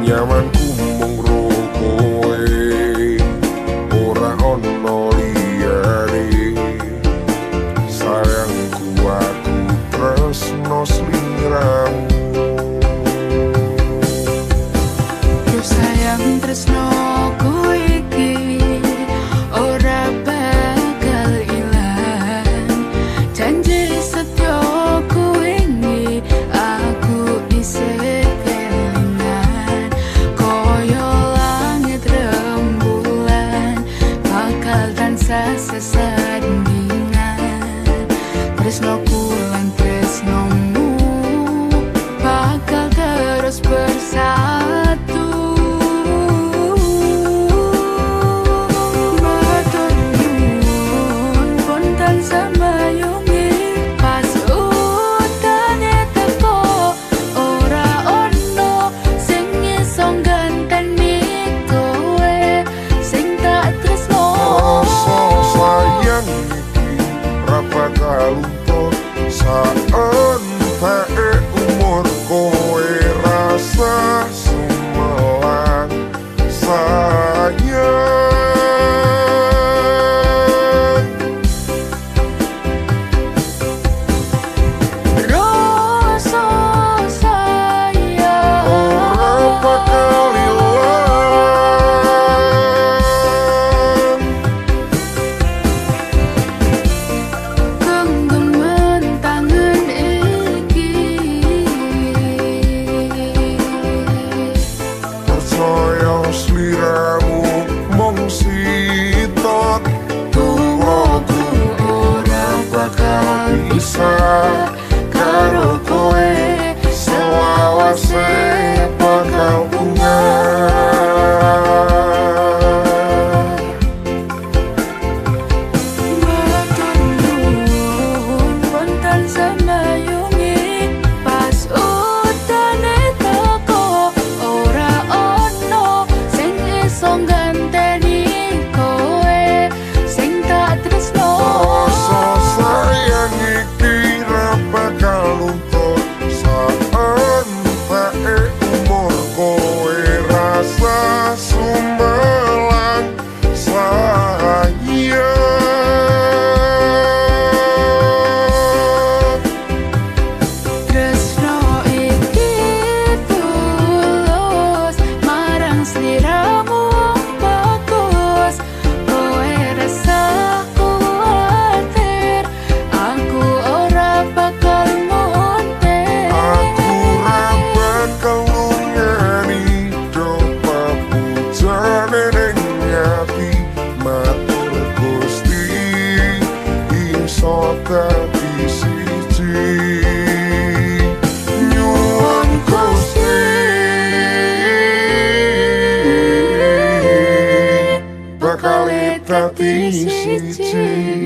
Nyamanku mung ro kowe, ora ono liyane. Sayangku aku tresno sliramu. Yo sayang tresnoku iki ora bakal ilang. Janji setyoku wingi aku isih kelingan. Koyo langit rembulan bakal tansah sesandingan. Tresnoku lan tresnomu bakal terus bersatu. Matur nuwun pun tansah mayungi pas utane teko, ora ono sing iso ngganteni kowe sing tak tresno. Rasa sayang iki ra bakal luntur saenteke umur kowe. Rasa sumelang sayang. Rasa sayang Ora bakal ilang. Genggaman tangan iki. Percaya sliramu mung sitok, Tuwoku ora bakal pisah karo kowe selawase bakal bunga. Matur nuwun pun tansah mayungi pas utane teko, ora ono sing iso ngganteni kowe sing tak tresno. Rasa sayang iki ra bakal luntur saenteke umur kowe. Rasa sumelang sayang. Tresno iki tulus marang sliramu bagus. Kowe rasa kuwatir, aku ora bakal muntir. Aku ra bakal lungani do pepujane ning ati. Matur Gusti iso dadi siji. Nyuwun Gusti bakal dadi siji.